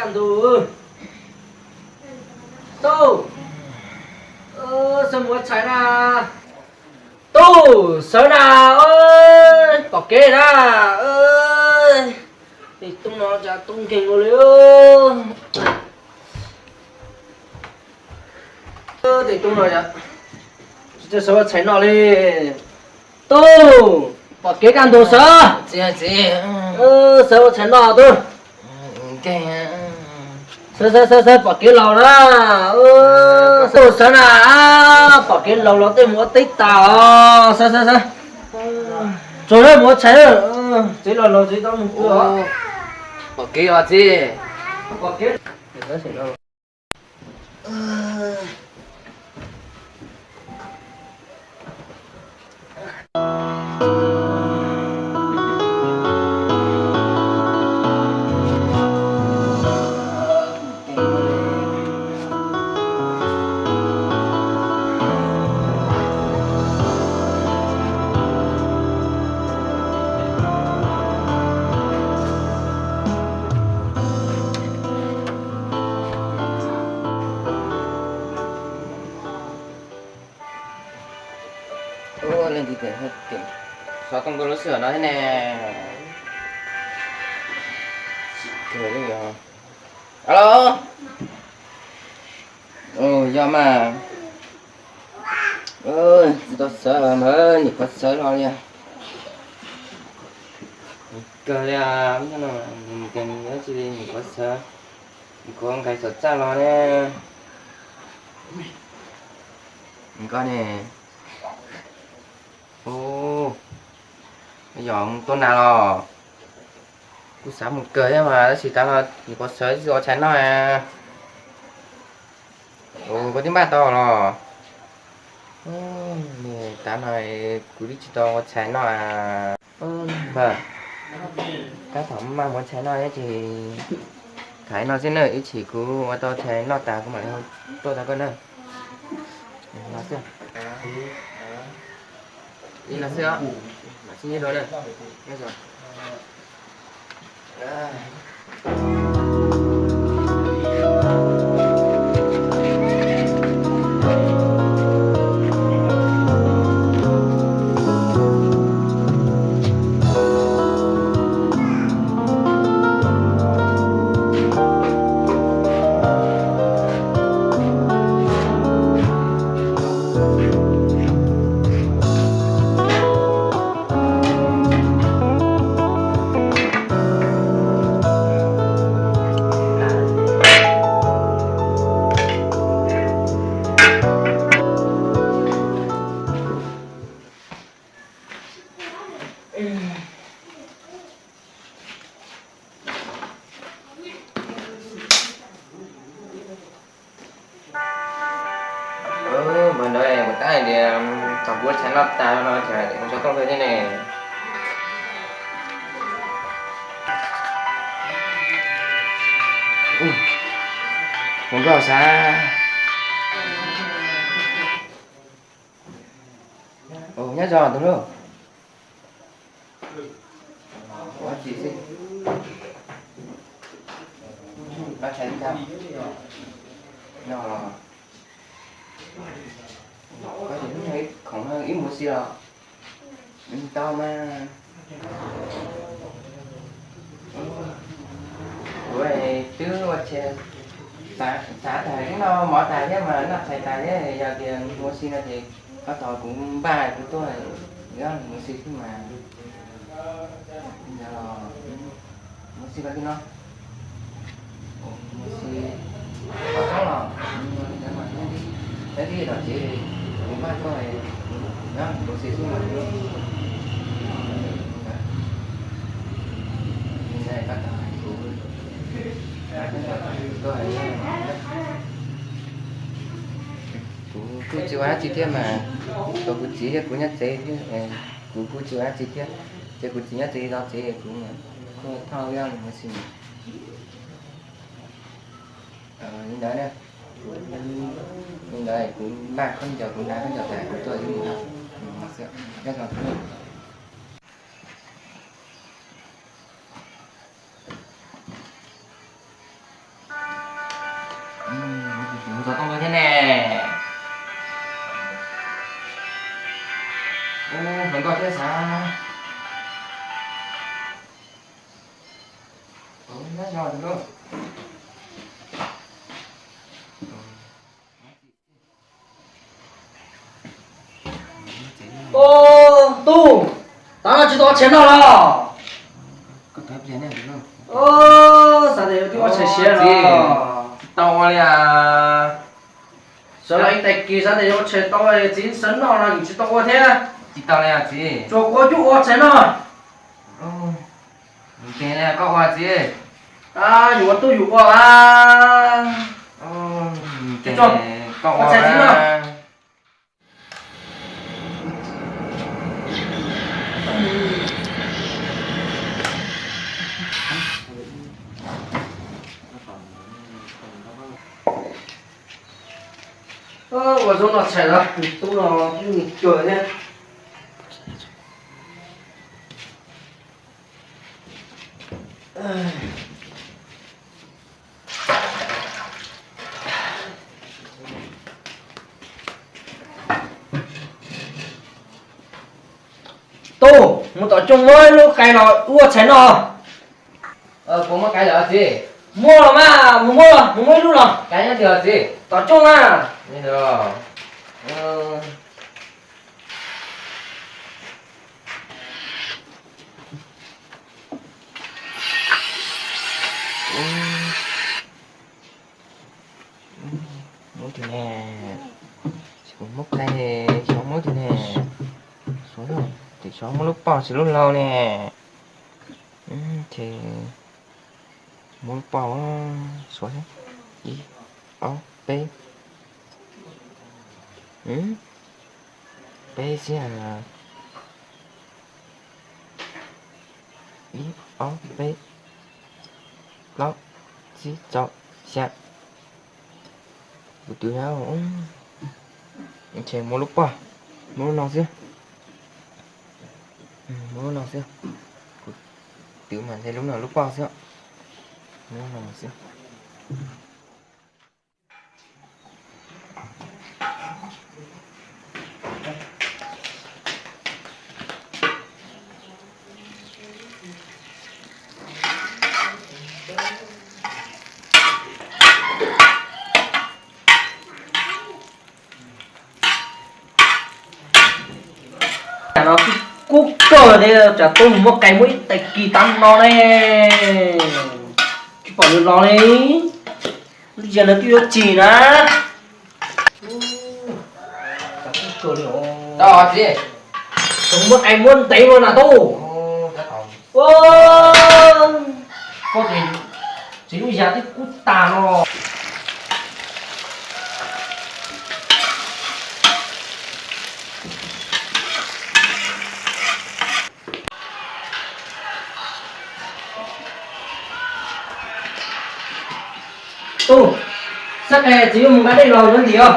Kaj ntug, tub, sawv mus ua tshais na. Tub, sawv na, pom kev na. Tej tub no cas tub nkeeg ua li. Tej tub no tsis txawj sawv ua tshais noj li. Tub, pom kev kaj ntug sawv. Sawv ua tshais noj tub. Sawv sawv sawv sawv, pom kev laus na. Sawv sawv na, pom kev laus los tej mus ua teb tas os. Sawv sawv sawv, tsuag na, mus ua tshais. Txiv laus laus txiv tau mus pw os. Pom kev os txiv. Pom kev. Ua leej twg tias xov tooj tuaj lub sij hawm no thiab ne? Tsis kawg li os. Alo. Yog mas. Tsis tau sawv mas nim qhuav sawv los li. Kawg li, nim qhuav sawv, nim qhuav nkais xov txaj los ne. Koj ne? Yog tuaj nag los? Kuv xav mus kawg thiab mas tab sis tav no nim qhuav sawv tsis ua tshais noj. Koj twb npaj tau los? Tav no kuv twb tsis tau ua tshais noj. Npawg, tab tom maj mus ua tshais noj ces tham no xwb na, ib chim kuv ua tau tshais noj tas kuv mam li tuaj tau koj na. Li no xwb, li no xwb os, mam sib ntsib dua na. Npawg ntawd kuv tab hais tias thaum kuv ua tshais noj tas no tseem hais tias kuv tso tooj kawg thiab ne. Kuv nkauj xav. Nyob zoo tus hlub. Ua tsis xwb. Noj tshais tau. Noj los. Koj tsis hnub no ib khoom ib mus si los tau mas. Kuv twb ua tshais, xav tas hnub no mov tas thiab mas noj tshais tas thiab, yog tias mus si no ces koj tos kuv npaj kuv tuaj, mus si xwb mas. Mus si koj twb no, mus si tom toob los, nyob tom tsev, kuv npaj koj, mus si xwb mas. Koj tos kuv, kuv kuj tsis ua dab tsi thiab mas, kuv txiv thiab kuv nyob tsev thiab, kuv kuj tsis ua dab tsi thiab, ces kuv txiv nyob tsev, tsev kuv kuj thauj ib ob mus si. Li ntawd, li ntawd kuv npaj khaub ncaws, kuv hnav khaub ncaws tas kuv tuaj ib mus no. Nyob zoo. Ub, tub, tav no tsis tau ua tshais noj los? Xav tias yuav twb ua tshais siav los. Tsis tau ua li as. Sawv los ib tag kis xav tias yuav ua tshais tau txiv sawv noj no yus tsis tau ua thiab. Tsis tau li as txiv. Tsuas kuv cuab ua tshais noj. Nteg li koj ua txiv. Yus ua tub yus ua a. Nteg koj ua tshais txiv noj. Ua zaub noj tshais los tub no yeej cuag thiab. Tub, mus tom cooj muab ib lub qe los ua tshais noj. Puas muaj qe lawm txiv? Muaj los mas, mus muab los, mus muab ib lub los. Qe nyob twg txiv? Tom cooj na. Muab tus ne, kuv muab qe, xyov muab tus ne, xyov, xyov muab lub poj tsis lub hlau ne. Ces muab lub poj, xyov, ib, ob, peb, peb xwb. Ib, ob, peb, plaub, tsib, rau, xya. Kuv twv, ces muab lub poj, muab lub no xwb. Muab lub no xwb. Kuv twv mas ntshe lub no lub poj xwb. Muab lub no xwb. Tam no kub kawg li, tsam tub mus muab qe muab ib tais kis tav no ne, tsis pom nws los li. Lub sij hawm no twb yuav tsim na. Tau txiv, tau muab qe muab ntev ua na tub. Txiv, lub sij hawm twb kub tag no. Tub, xab qe txiv yuav mus nqa dej los yuav ntim os.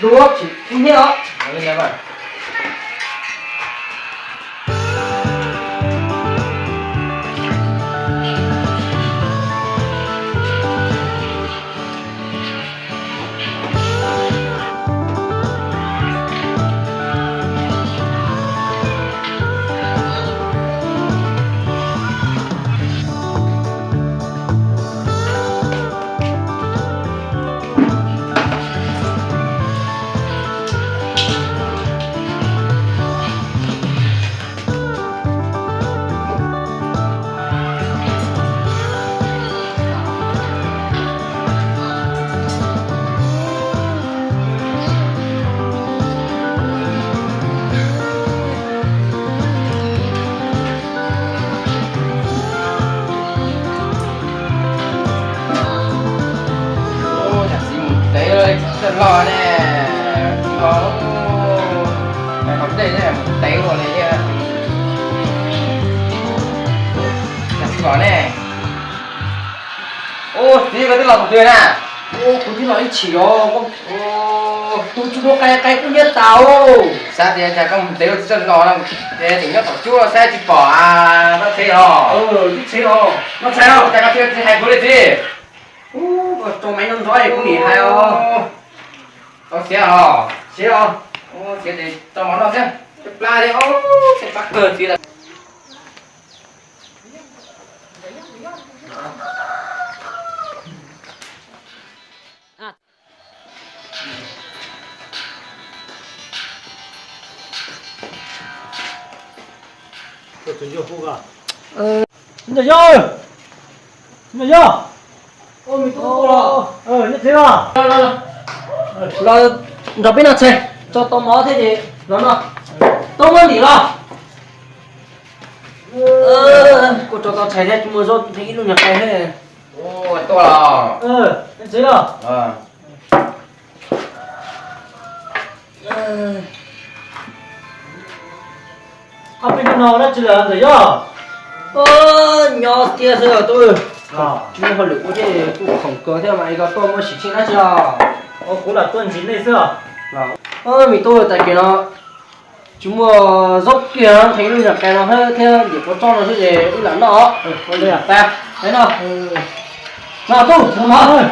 Dua tsis kub hnyiab os. Ua cas txiv mus ntev los ne, txiv los, hauv dej ne mus ntev ua li, cas txiv los ne. Ua txiv, koj twb los thaum twg na? Kuv twb los ib chim os. Tus tsis dua qe, qe kub hnyiab tas. Xav tias cas koj mus ntev ua tsis txawj los, tseem nyob tom cuab saib tsis pom. Noj tsheb os. Noj tsheb os. Cas koj tsis hais kuv li txiv? Ua, koj tso maiv noj ntxov es kuv nim hais os. Tau siav os. Siav os. Siav ces tso mov noj xwb. Cov plab li os, cov plab kawg txiv lawm. Ntawm yog, ntawm yog, nyob tsev los? Los nrog peb noj tshais, tso tau mov thiab ces los noj. Tub muab ntim los. Kuj tso tau tshais thiab, tsis muaj zaub, ib lub nyuag qe thiab. Tuaj los? Nyob tsev los? Ob peb hnub no ua dab tsi lawm ntxawm Yob? Nyob tiag xwb os tub. Tsis muaj hauj lwm ua thiab kuj khoom kawg thiab mas, es koj tuaj muaj sim tsheej dab tsi os? Kuv lam tuaj ntsib nej xwb os. Me tub, tag kis no tsis muaj zaub kiag, nqhis lub nyuag qe no thiab ntim pov tsob no xwb ces wb lam noj. Noj tub, noj.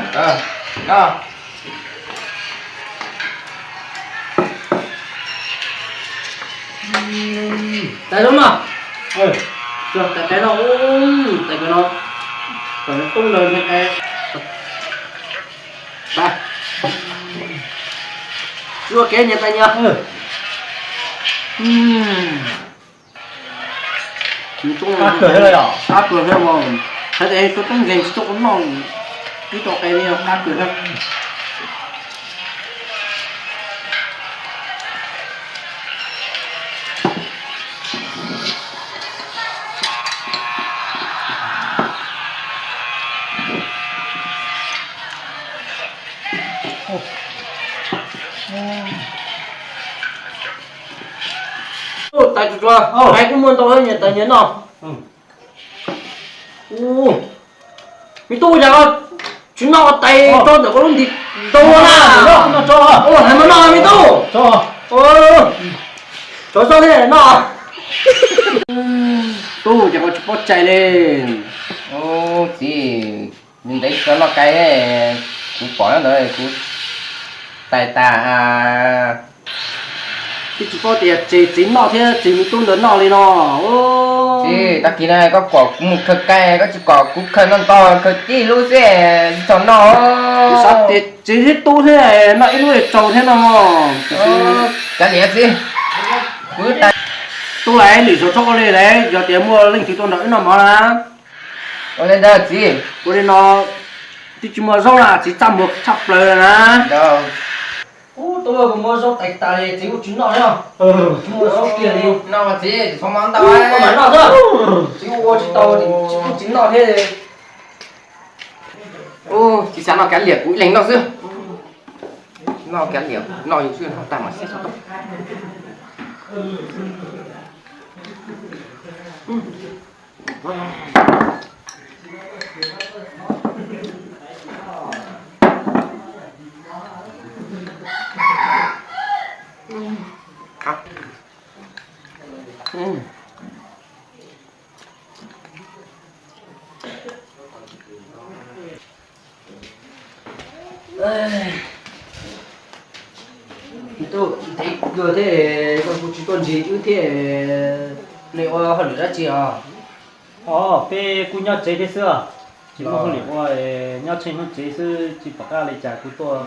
Tais zoo no, tais qe no, tais qe no, kom nws tub ntawd nqhis qe. Tsis ua kev nyias tais nyias. Qab kawg thiab mas, hais tias tub tub nkeeg tsis tuaj kuv noj ib tau qe li qab kawg thiab. Tais tsuag tsuag, tais kuj muaj ntau nyias tais nyias noj. Me tub, cas koj tsis noj tais tso ntawm koj lub ntiv tau na? Hais mas noj me tub. Tso tso thiab noj. Tub, cas koj tsis paub cai li? Txiv, ntev tsis tau noj tais, kuv pom ntawd kuv tais tas. Twb tsis paub tias tseg txiv noj thiab tseg me tub ntawd noj li no. Txiv, tag kis no koj kom kuv mus khaws tais, koj tsis kom kuv khaws no ntau, khaws tib lub xwb tsis txhob noj. Kuv xav tias tseg thiab tub thiab noj ib lub tsaug thiab no. Kav liam txiv, kuv tais. Tub, lawv lwm zaus txhob ua li lawm, yog tias muaj leej twg tuaj nrog wb noj mov na. Ua li ntawd txiv. Ua li no, twb tsis muaj zaub na, txiv txaj muag tshaj plaws na. Ub, tub, kuv muab zaub tais tas li, txiv kuj tsis noj thiab. Tsis muaj zaub kiag li. Noj mas txiv, txhob mov ntau. Ub, koj mam noj xwb. Txiv ua tsis tau, txiv kuj tsis noj thiab. Ub, txiv xav noj kav liam, kuv ib leeg noj xwb. Noj kav liam, noj yus xwb, noj tag mas xib txhob tau. Tub, ntev kawg thiab, koj kuj tsis tuaj ntsib wb thiab, nej ua hauj lwm dab tsi os? Os, peb kuj nyob tsev thiab xwb, tsis muaj hauj lwm ua, nyob tsheej nyob tsev xwb, tsis pom qab li cas kuj tuaj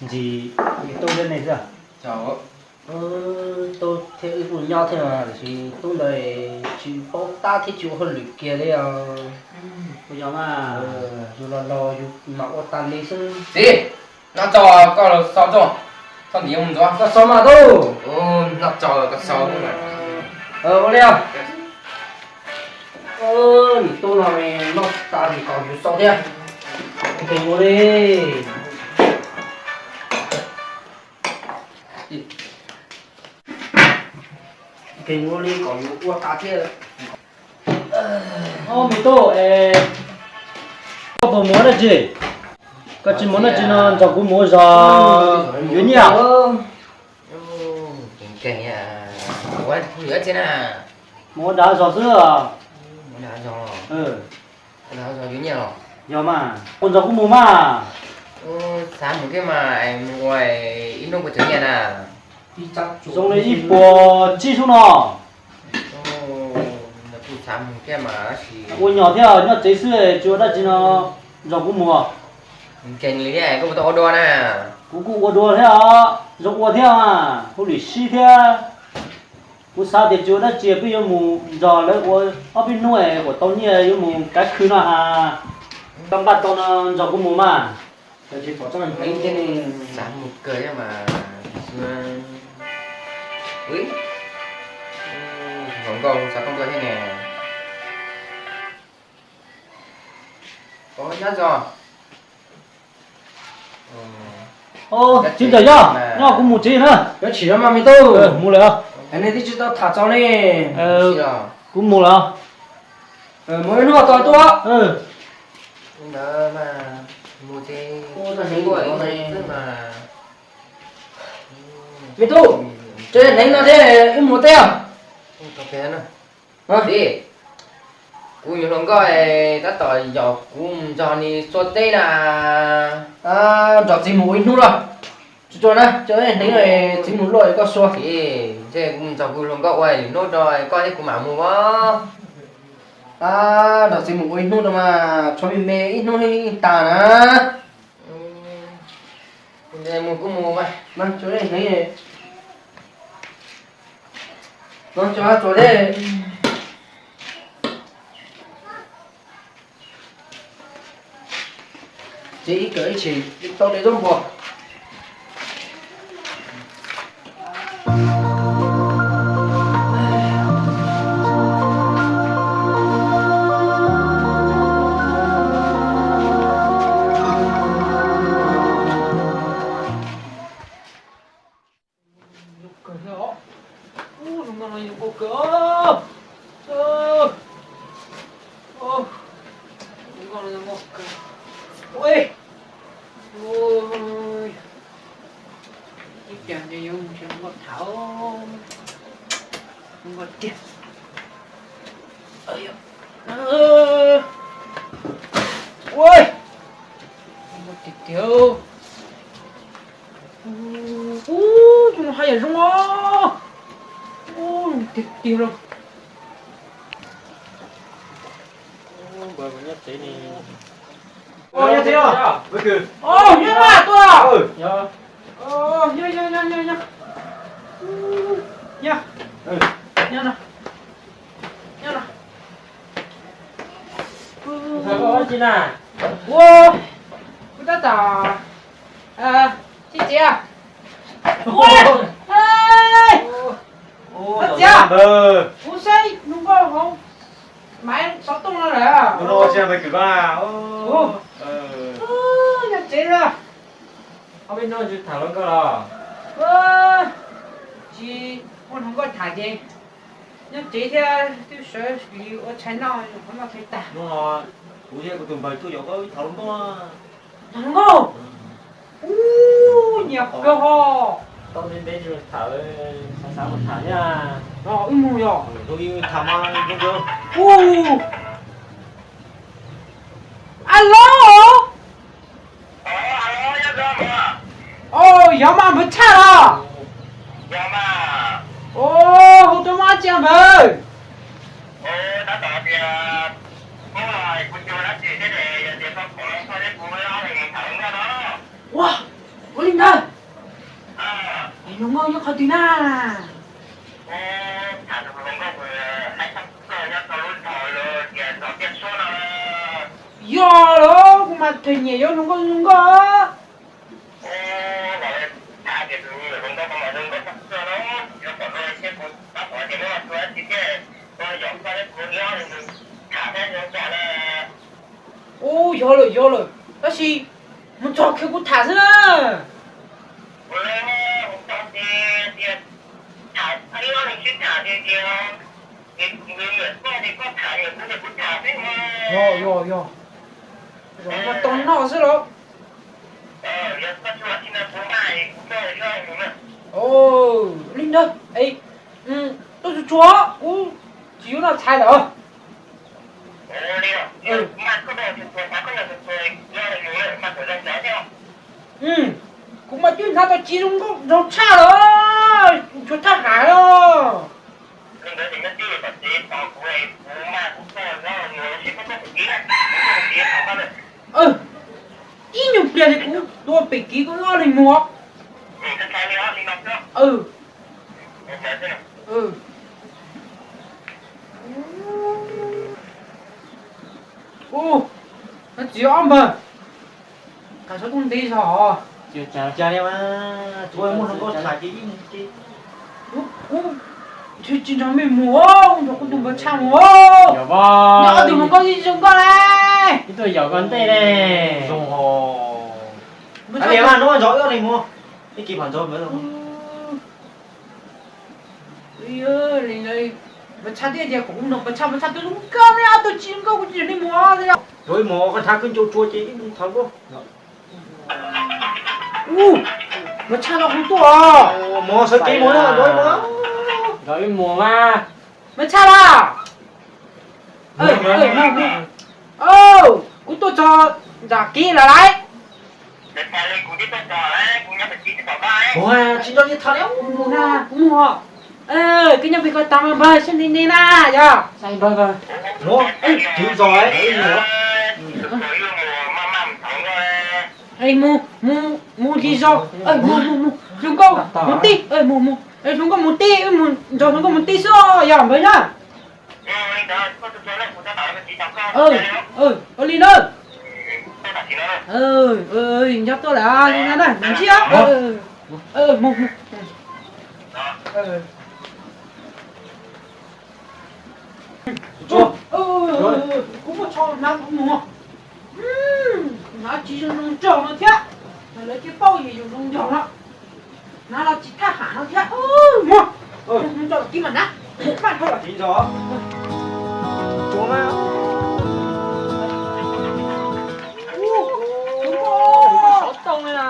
ntsib tub thiab nej xwb. Tub thiab wb kuj nyob thiab mas, tiam sis tub ntawd tsis paub tab thiab tsis ua hauj lwm kiag li os. Kuj yog mas, yus los laus yus mam ua tas li xwb. Txiv, noj tso, koj xaus tso, txhob ntim mus ntxuav. Koj xaus mas tub. Noj tso koj xaus. Ua li os. Nws tub no noj tas nws kom yus xaus thiab. Nkees ua li. Nkees ua li kom yus ua tas thiab. Ob me tub, koj puas mus ua dab tsi? Koj tsis mus ua dab tsi no nrog kuv mus ua zog yuav nyiaj. Mus ua dag zog xwb. Yog mas, ua nrog kuv mus mas. Xav mus thiab mas, mus ua ib hnub puas txog nyiaj na? Zoo li ib puas tsib xub no. Kuj Xav mus thiab mas tab sis ua nyom thiab nyob tsev xwb tsis ua dab tsi no, nrog kuv mus. Ntshe nws thiab koj puas tau ua dua na? Kuv kuj ua dua thiab os, zoo ua thiab mas hauj lwm sib thiab. Kuv xav tias tsis ua dab tsi peb yuav mus nrog lawv ua ob peb hnub es kom tau nyiaj yuav mus kav khw no has. Tau npaj tau no nrog kuv mus mas. Xav mus kawg thiab mas. Ui, hluas nkauj xav tau nkauj thiab ne. Ov, nyob zoo. Tsis ntawm yog nyob kuv mus tsev na. Yuav tsis yog mas me tub, mus lawm. Nej twb tsis tau tham txog ne. Kuv mus lawm. Mus ib hnub tau tuaj. Me tub, tsev neeg no thiab wb mus teb. Kuv nyuam hluas nkauj tab tom yog kuv mus nrog nws txua teb na. Nrog txiv mus ua ib hnub los. Tsis tau na, cov neeg txiv mus luaj koj xua. Ntshe kuv mus nrog kuv hluas nkauj ua lwm hnub rau koj thiab kuv mam mus os. Nrog txiv mus ua ib hnub rau mas tshuav me me ib hnub yeej tag na. Mus kuj mus mas. Cov neeg, cov txua teb. Ces ib kawm ib tshim tau li zaub npua. Zoo kawg thiab os. Ub, zoo nkauj no zoo nkauj kawg. Zoo nkauj no zoo nkauj kawg. Ib pliag ntshe yuav mus nrhiav hluas nkauj tham, hluas nkauj tiag. Ua, hluas nkauj tiag tiag. Ub, tus no haj yam zoo os. Ub, zoo tiag tiag los. Nyob tsev os. Nyob mas tuaj. Nyob, nyob, nyob, nyob. Nyob, nyob no. Nyob no. Ua, kuv tab tom, txiv txiv, ua, txiv, kuv saib hluas nkauj hauv Maiv xov tooj no lawm. Nyob tsev lawm. Ob peb hnub tsis tham hluas nkauj los? Tsis muaj hluas nkauj tham ces nyob tsev thiab twb sawv ua tshais noj qhov noj tshais tag. Hnub no kuv thiab kuv tus npawg tuaj yaum koj tham hluas nkauj. Hluas nkauj? Ub, nyiam kawg ho. Tau ntev ntev tsis tham, xav xav mus tham thiab. Wb mus yog? Tham mas. Ub, alo. Os, yog mas npawg Tshaj los? Os, hu rau mab tsi npawg? Ua, ua li ntawd. Es hluas nkauj nyob qhov twg na? Yog los, kuv mas thuam nyiam yuav hluas nkauj zoo nkauj. Ub, yog lawm, yog lawm, tab sis mus txog kiag kuv tham xwb na. Yog, yog, yog. Zaum no tau noj xwb los? Li ntawd, tuaj tsuag tsuag, kuv tsis yuav noj tshais lawm. Kuv mas twb hnav tau txiv zoo nkauj nraug tshaj lawm, tsuas thaj ham los. Mus. Ub, no txiv ob npawg. Khav sab tooj ntev zog. Ua muaj hluas nkauj tham ces yeej mus ces. Ub, tsis nrog mej mus, nrog kuv tus npawg tshaj mus. Nyob ob tug hluas nkauj yeej zoo nkauj ne. Ib tug yog koj ntej ne. Zoo hos. Npawg tshaj mas nub nrog wb li mus. Ib kis pam nrog npawg. Npawg tshaj thiaj tias kuv nrog npawg tshaj, npawg tshaj twb zoo nkauj ne, ob tug tsis zoo nkauj kuv tsis nrog nej mus os. Nrog wb mus, koj nrhav kwj ncu tsua ces ib mus thaum koj. Ub, npawg tshaj no kuv tuaj os. Mus sawv kev mus na, nrog wb mus. Nrog wb mus mas. Npawg tshaj los? Kuv tuaj txog nram kev lawm lauj. Tsis nrog li thaum li kuv mus os. Koj nyob pem ko taag npawg, sab ntev ntev na yog. Mus, kev zog mus. Mus, mus, mus li zog. Mus, mus, mus, hluas nkauj mus tij, mus, mus, hluas nkauj mus tij, mus nrog hluas nkauj mus tij xwb os yog npawg na. Ua li na. Nco tuaj lawm li no na, ntsib. Mus, mus. Kuv muaj tsho hnav kuv mus. Hnav tsis zoo zoo nraug no thiab, lawv thiaj paub yus zoo nraug no. Hnav los tsis thaj ham no thiab. Mus, mus rau kib mas na. Maj dhau los tsis nrog. Xov tooj li na.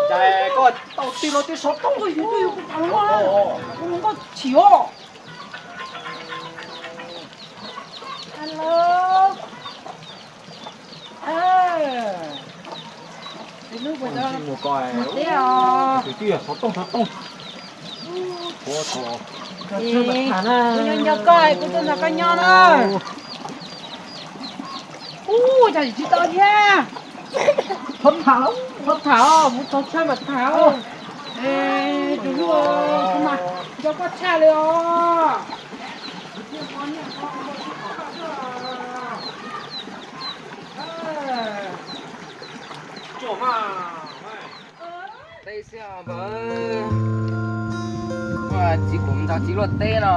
Cas koj tau tij laug tej xov tooj. Ua nkauj chim os. Alo. Mus teb os. Xov tooj, xov tooj. Kuv nco nco koj, kuv tuaj nrog koj nyob na. Ub, cas tsis tau thiab. Thov tham, thov tham, mus txog chaw mam tham. Tus hlub, kuv mas nco koj tshaj li os. Teb xwb os npawg. Txiv kuv mus nrog txiv luaj teb no,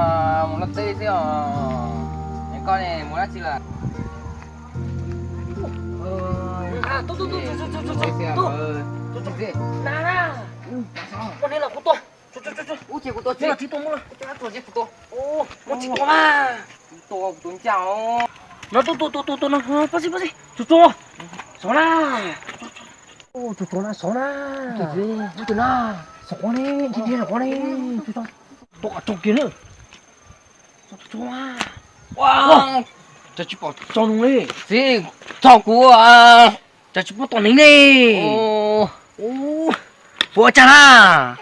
mus luaj teb xwb os. Es koj ne mus dab tsi lawm? Ua ne los kuv tua. Ub, ces kuv tua txiv, kuv tua, muab txiv tua mas. Kuv tua, kuv tua ncaj os. No tua, tua, tua, tua, tua no, pab xib, pab xib. Tus tua, sov na. Tus tua na, sov na. Tus na, sov ne, tus tua na, sov ne. Tua kom raug kiag na. Ua, cas tsis pom txog nws li. Txiv, txog kuv, cas tsis pom txog nws li. Puas ua cas na?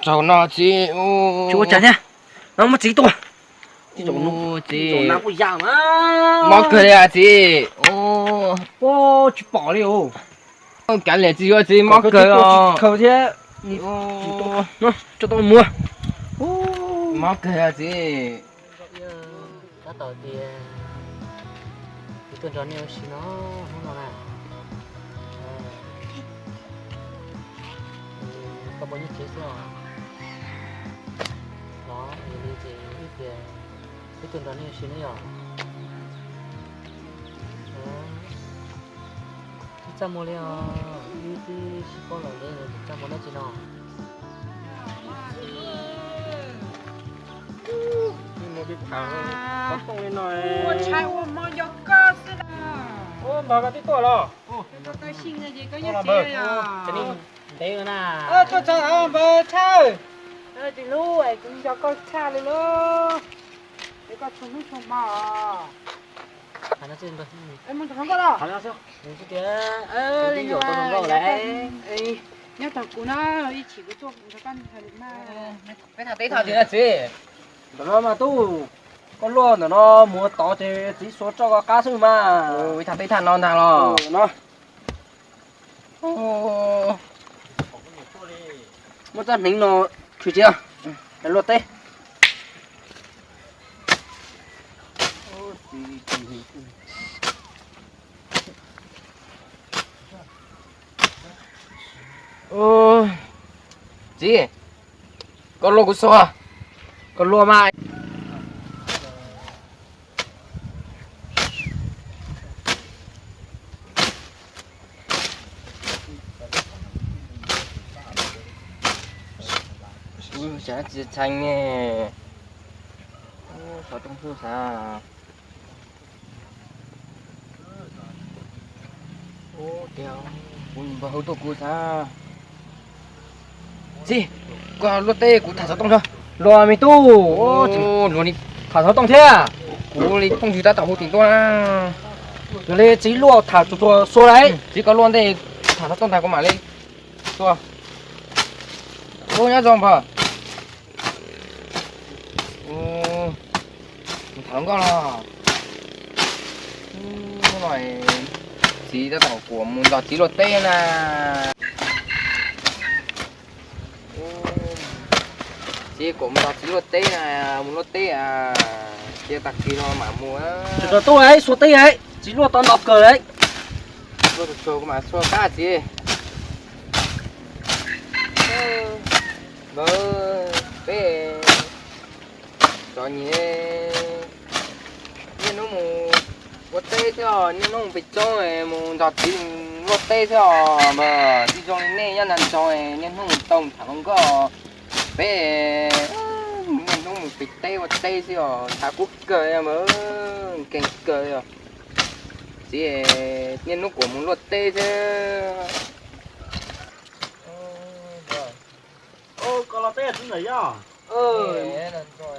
Txog no txiv. Tsis ua cas thiab. No muab txiv tua. Txiv, mob kawg li txiv. Puas tsis pom li os. Kav liam txiv yuav txiv, mob kawg os. Khaws thiab. Coj tau muag. Mob kawg txiv. Tab tom tias kuv tuaj nrog nej ua si no hnub no na. Koj puas nyob tsev xwb os? Los yog li ces wb tias wb tuaj nrog nej ua si no yog. Tsis txaj muag li os, wb twb sib paub los ntev lawm, tsis txaj muag dab tsi no. Ua tshais ua hmo nco koj xwb na. Ua npawg, koj twb tuaj los? Koj xyeej no ces koj nyob tsev os. Ntev na. Tuaj txog npawg Tshaj. Txiv hlub, kuv nco koj tshaj li lauj. Es koj txhua hnub txhua hmo os. Mus nrog koj los? Nyob tog kuv na, ib chim kuv tuaj nrog koj nrog lwm na. Peb tham teb tham txiv na txiv. Ntawm no mas tub, koj luaj ntawm no mus tod ces txiv xuas roj koj qab xwb mas. Ib tham teb tham no ntag los? No. Muab tsob hneev no tshwm cia, luaj teb. Txiv, koj luaj kuv xwb, koj luaj mas. Ub, xav tsis txheej ne. Xov tooj xwb xav. Ub, kuv npawg hauv tuaj kuv xav. Txiv, koj luaj teb kuv tham xov tooj tso. Luaj me tub, luaj ni tham xov tooj thiab. Kuv li phooj ywg tab tom hu tim tuaj na. Yog li txiv luaj tham tsuag tsuag xua lauj. Txiv koj luaj ntej tham xov tooj tag kuv mam li xua. Ub, nyob zoo npawg. Tham hluas nkauj los. Hnub no txiv tab tom kuam mus nrog txiv luaj teb na. Txiv kuam mus nrog txiv luaj teb na, mus luaj teb, cia tag kis no mam mus. Tsis tau tuaj xua teb, txiv luaj tau ntau kawg lauj. Luaj tsuag tsuag kuv mam xua qab txiv. Npawg, peb txom nyem, niaj hnub mus ua teb thiab, niaj hnub mus pem roob mus nrog txiv luaj teb thiab os. Mas tsis zoo li nej nyob nram nroog niaj hnub mus tau tham hluas nkauj, peb niaj hnub mus pem teb ua teb xwb os, tshav kub kawg mas, nkeeg kawg os. Txiv niaj hnub kuam mus luaj teb thiab. Koj los teb txiv ntxawm Yob? Txiv ntxawm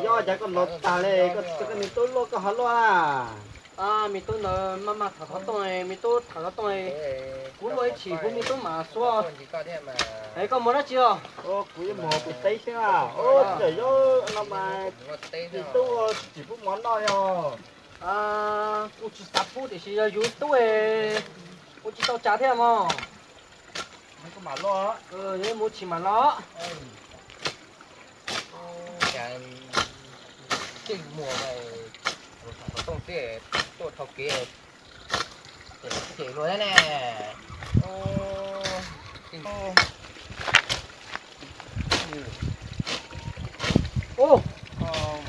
Yob, cas koj los tag li, koj tsis coj koj me tub luaj koj ho luaj? Me tub ntawd maj maj tham xov tooj, me tub tham xov tooj, kuv luaj ib chim kuv me tub mam xua. Es koj mus dab tsi os? Kuv yuav mus hauv kuv teb xwb. Txiv ntxawm Yob, no mas me tub tsis tsim pub mov noj li os. Kuv tsis xav pub tiam sis yog yus tub, kuv tsis tau tsav thiab mog. Mus tsis mam los. Keej muag, tham xov tooj xwb tuaj dhau kev, cem luag thiab ne. Ub,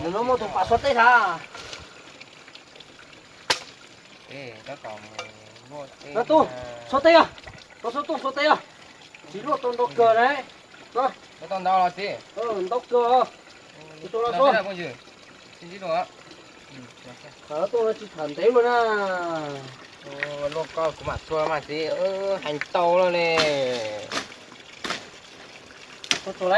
nws no muaj tus pas xua teb tag. Tub, xua teb os, tau xov tooj xua teb os. Txiv luaj tau ntau kawg na. Ntau kawg. Tsis tau los xua. Tsis tham ntev luaj na. Luaj koj kuv mam xua mas txiv, hais tau lawm ne. Kuj thiab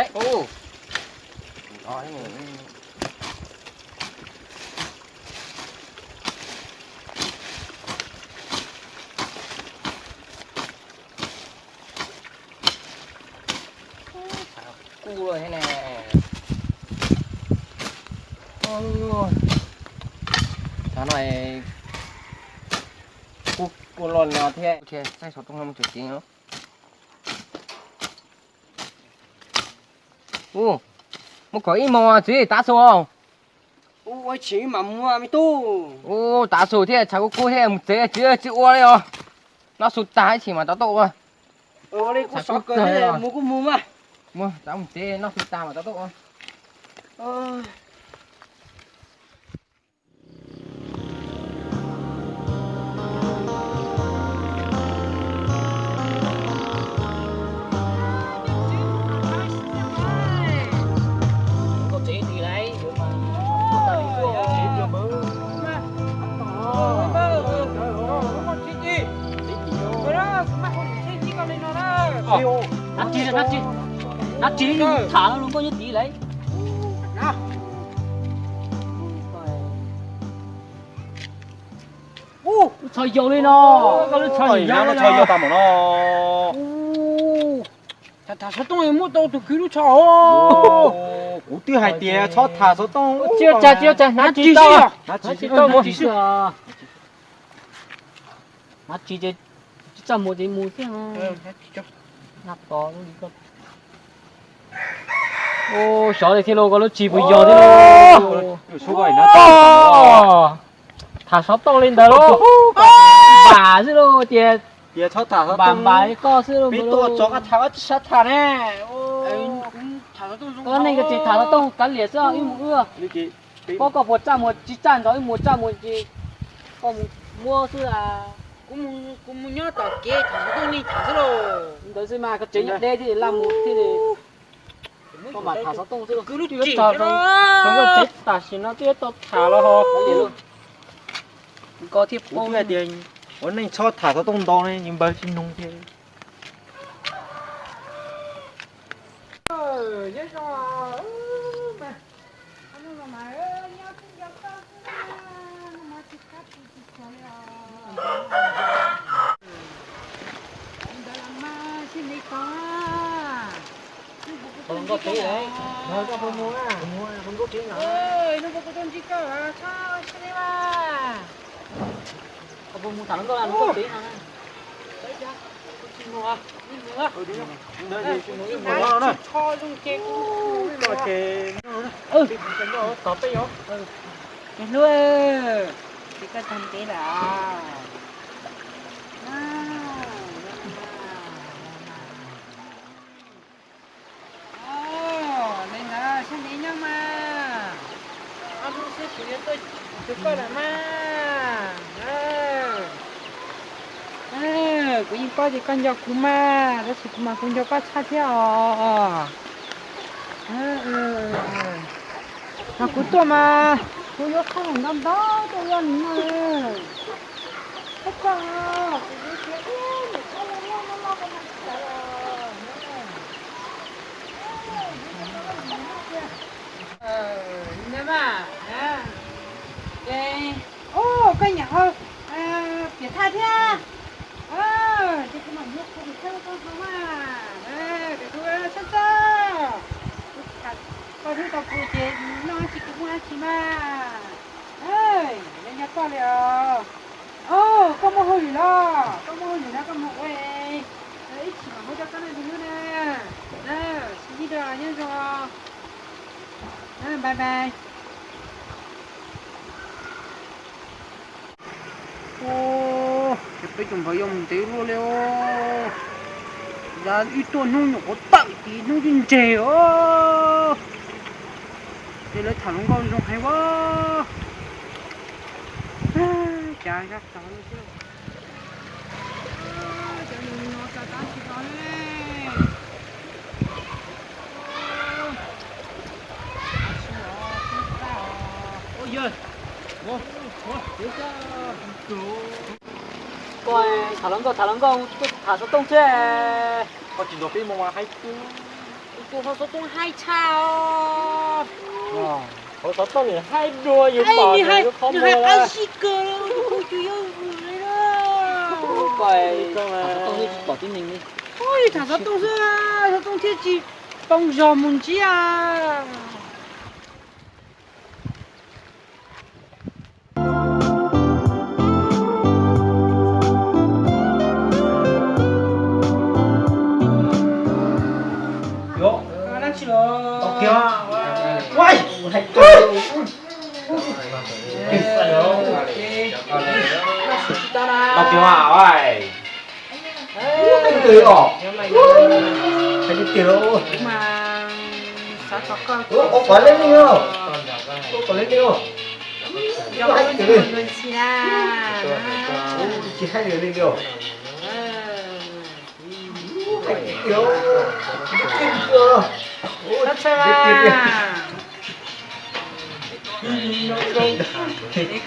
ne. Tsam no kuj kua los no thiab, saib xov tooj no mus tsev tsev. Ub, muab kom ib mos txiv, tav su. Ub, ua ib chim mam mus me tub. Ub, tav su thiab, tshav kub kub thiab, mus tsev tsis, tsis ua li os. Noj su tag ib chim mam rov tuaj ua. Mus kuj mus mas. Mus, rov mus tsev noj su tag mam rov tuaj ua. Nab tsi, nab tsi, nab tsi tham hluas nkauj nyob tid lauj. Lub tsho yau li no, koj lub tsho yau li no. Tham xov tooj muab tau tus kwv lub tsho os. Kuv twb hais tias txhob tham xov tooj. Tsis ua cas, tsis ua cas, hnav tsis tau, hnav tsis tau mus. Hnav tsis ces tsis txaj muag ces mus thiab. Xyov li thiab lauj, koj lub tsis puas yog thiab lauj. Tham xov tooj li ntawd lauj. Npam xwb lauj, tias npam npam li koj xwb lauj. Koj neeg ko tsis tham xov tooj kav liam xwb, wb mus wb. Paub koj puas txaj muag tsis txaj nrog wb mus txaj muag ces koj mus muab xwb a. Kuv mus nyob tom kev tham xov tooj neeg tham xwb lauj. Ntawd xwb mas koj tsev nyob deb thiaj li laj mus thiaj li. Koj mam tham xov tooj xwb lauj. Twb yuav txog zoo nkauj tsev tam sim no twb yuav tau tham los ho. Koj thiaj paub tias ua neej txhob tham xov tooj ntau ne, npawg tsis noog thiab. Koj puas mus tham hluas nkauj, hluas nkauj twv no na. Hlub, ces koj tag ntev lawm. Li ntawd sab ntev nyob mas, ob hnub xwb kuv yuav tuaj cuag koj lawm mas. Kuv yeej paub tias koj nco kuv mas, tab sis kuv mas kuv nco koj tshaj thiab os. Mas kuv tuaj mas kuv yuav qhov ntau ntau tuaj ua nws no. Koj txog kuv yuav siav thiab niam koj los loj loj loj koj mas tsis tawv los. Ntawd mas, ces, o, koj nyiam hau piam thaj thiab. Ces kuv mam muab kuv piam thaj rau koj haus mas. Kuv txhob txog, koj hlub tau kuv ces noj dab tsi kuv muab dab tsi mas. Nco nco koj li os. Koj muaj hauj lwm los, koj muaj hauj lwm no koj mus ua, ib chim mam muab coj koj na tus hlub na. Sib ntsib dua nyob zoo. Bye bye. Ces peb tus npawg yog mus ntev luaj li os. Yog wb tuaj hnub nyuam qhuav tawm ces hnub twb ntseg os. Ces lawv tham hluas nkauj zoo heev as. Cas zaj tog lawm thiab. Koj tham hluas nkauj, tham hluas nkauj, tham xov tooj xwb. Koj tsis nrog peb mus mas haib kawg. Tus hauv xov tooj haib tshaj os. Hauv xov tooj nws haib dua yus pom nws qhov muag lawm. Haib sib kawg li, tus kuj cus yog vwm li na. Koj tham xov tooj yeej tsis pom tib neeg li. Ua li tham xov tooj xwb, xov tooj thiaj tsis poob zog mus ntsib a.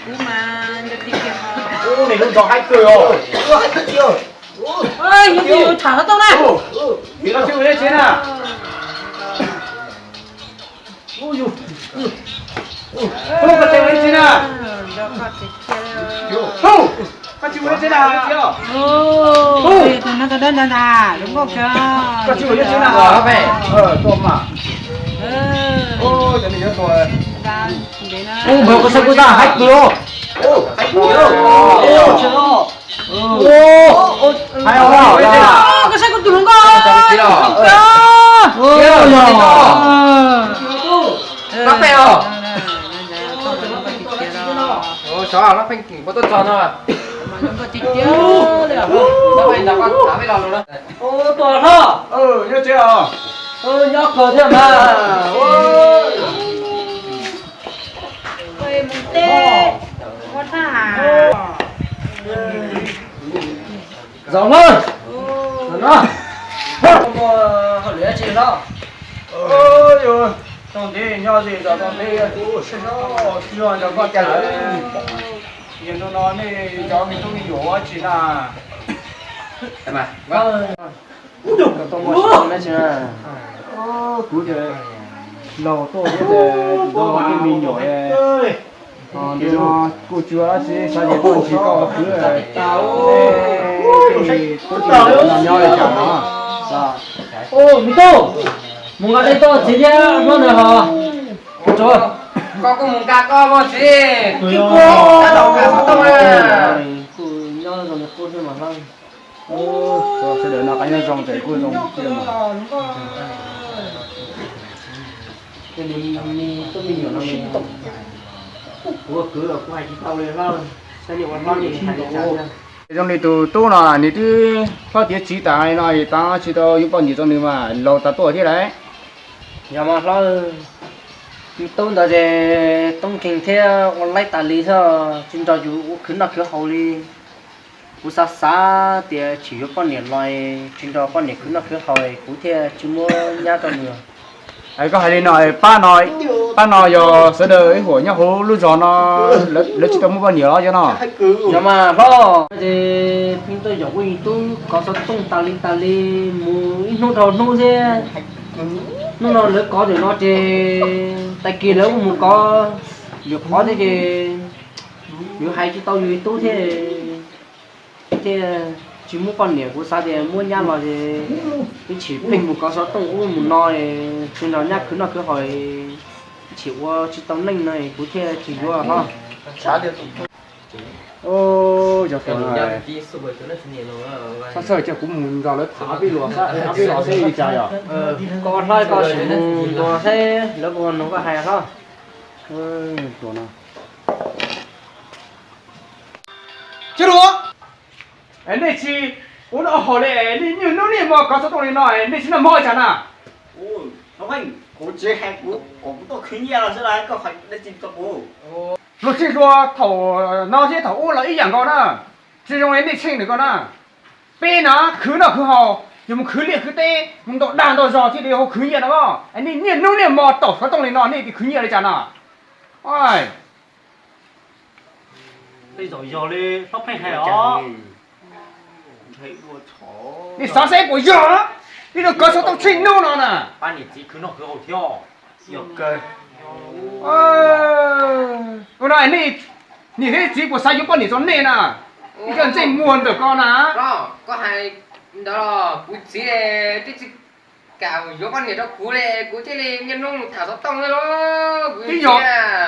Kuv mas nco tiag tiag os. Ub, nws lub ntsho haib kawg os. Ub, haib tiag tiag. Ub, yus tham xov tooj na. Ub, koj tsis ua dab tsi na. Ub, koj tsis ua dab tsi na. Ub, koj tsis ua dab tsi na. Ub, koj tsis ua dab tsi na. Tuaj mas. Ub, cov nws yuav tuaj. Ub, npawg, koj saib kuv tag haib kawg os. Ub, haib kawg os. Ub, haib os. Koj saib kuv tus hluas nkauj. Los pem os. Xov los pheej kuv tuaj txog no. Los pheej nrog koj tham peb lo lus na. Tus hlob, nyob tsev os. Nyob kawg thiab mas. Zaum no, zaum no, muaj hauj lwm dab tsi hlob? Yus tau ntev nyob ze zos tau ntev, kuv ua siab nyob tsis yog nrog koj tham. Yog no no nej cov me tub me nyuam ua tsi na? Kuv ces laus tuaj thiab ces tus me nyuam no kuj tsis ua dab tsi, xav tias koj tsis koj ua kwv, tub tsis no nyob li cas no. Me tub, mus nqa tej toj txiv thiab hlob ntawd hos. Koj kuj mus nqa koj mog txiv. Kuj nyob zoo li qub thiab mas hlob. Sawv daws noj qab nyob zoo ces kuj zoo. Kuv ua kwv los kuv hais tsis tau li hlob, saib nej ua hlob nej hais li cas. Zoo li tus tub no nws twb hlob tiav txiv tas li no es tab tsis tau yuav poj niam rau nws mas laus tas tuaj thiab lauj. Yog mas hlob, tus tub ntawd ces toob nkeeg thiab ua laib tas li xwb, tsis nrog yus ua khwv noj khwv haus li. Kuv xav xav tias tsis yuav poj niam los tsis nrog poj niam khwv noj khwv haus, kuv thiaj tsis muab nyab rau nws. Koj hais li no, pab no, pab no yog sawv daws ib huam nyob hauv lub zos no lawv tsis tau muaj poj niam los yog no? Yog mas hlob, ces pheej tuaj yaum kuv tus tub kov xov tooj tas li tas li, mus ib hnub dhau hnub thiab. Hnub no lawv kov ntawm no ces tag kis lawv kuj mus kov lwm qhov thiab ces yuav hais tsis tau yus tus tub thiab, thiaj tsis muab poj niam. Kuv xav tias muab nyab los ces ib txhis pheej mus kov xov tooj ub mus no, tsis nrog nyab khwv noj khwv haus, ib txhis ua tsis tau neej no kuv thiaj tsis yuav hlob. Yog, sab xawj cia kuv mus nrog lawv tham peb los, peb los seb li cas yog. Koj hlob koj sim mus nrog seb lawv puas nrog koj hais hlob. Tsis, nej tsis ua noj haus li, nej niaj hnub niaj hmo kov xov tooj li no, nej tsis noj mov li cas na? Kuv tsis hais, kuv, kuv tuaj khwv nyiaj los xwb, koj hais dab tsi rau kuv? Luag txij luag thaum no thiab thaum ub los ib yam nkaus na, tsis zoo li nej tsheej ntawm ko na. Peb na khwv noj khwv haus, yus mus khwv liaj khwv teb, mus ntau dag ntau zog thiaj li ho khwv nyiaj no. Nej niaj hnub niaj hmo taum xov tooj li no nej tias khwv nyiaj li cas na? Nej xav saib puas yog, nej kov xov tooj tsheej hnub no na. Ua no nej niam thiab txiv puas xav yuav poj niam rau nej na? Nej cov ntsej muag ntawm ko na. Koj hais ntawd los kuv txiv twb tsis kam yuav poj niam rau kuv li, kuv thiaj li niaj hnub mus tham xov tooj li los.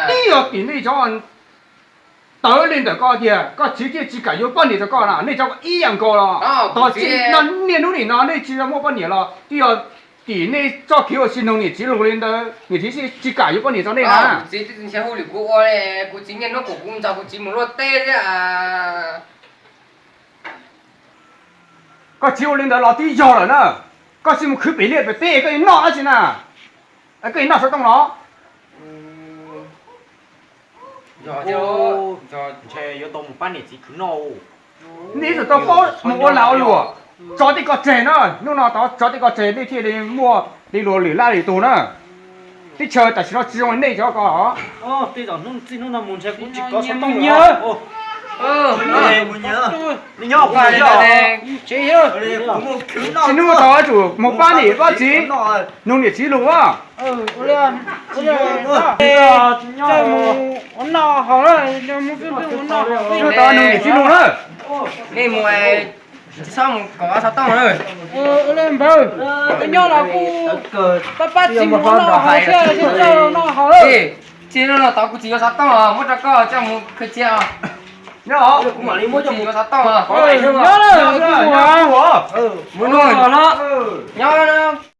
Twb yog tim nej cov tawv li ntawm ko tiag, koj txiv thiaj tsis kam yuav poj niam rau koj na. Nej cov ib yam nkaus los, tog txij niaj hnub nim no nej tsis muaj poj niam los twb yog tim nej txoj kev ua tsis mloog niam txiv lus li ntawd, niam txiv tsis kam yuav poj niam rau nej na. Kuv txiv ua li kuv txiv niaj hnub kom kuv nrog kuv txiv mus luaj teb thiab. Koj txiv ua li ntawd los twb yog lawm na, koj tsis mus khwv pem liaj pem teb koj yuav noj dab tsi na? Koj yuav noj xov tooj los? Ntshe yuav tau mus pab niam txiv khwv noj. Nej ib txwm tau paub mus ua lag ua luam, tso tej ko tseg na, hnub no tau tso tej ko tseg nej thiaj li muaj li luag lwm laj lwm tus na. Teb chaws tam sim no tsis zoo li nej cov ko os. Tsis hnub tau tus mus pab niam pab txiv, mloog niam txiv lus. Hnub tau mloog niam txiv lus na. Nej mus, tsis txhob mus kom xov tooj na. Npawg, nyob los kuj pab pab txiv mus ua noj haus thiab, noj haus. Tsis no tau kuv txiv yuav xov tooj muab rau koj coj mus khwv txiaj os. Nyob, kuv mam li muab coj mus xov tooj. Nyob, nyob, nyob, nyob.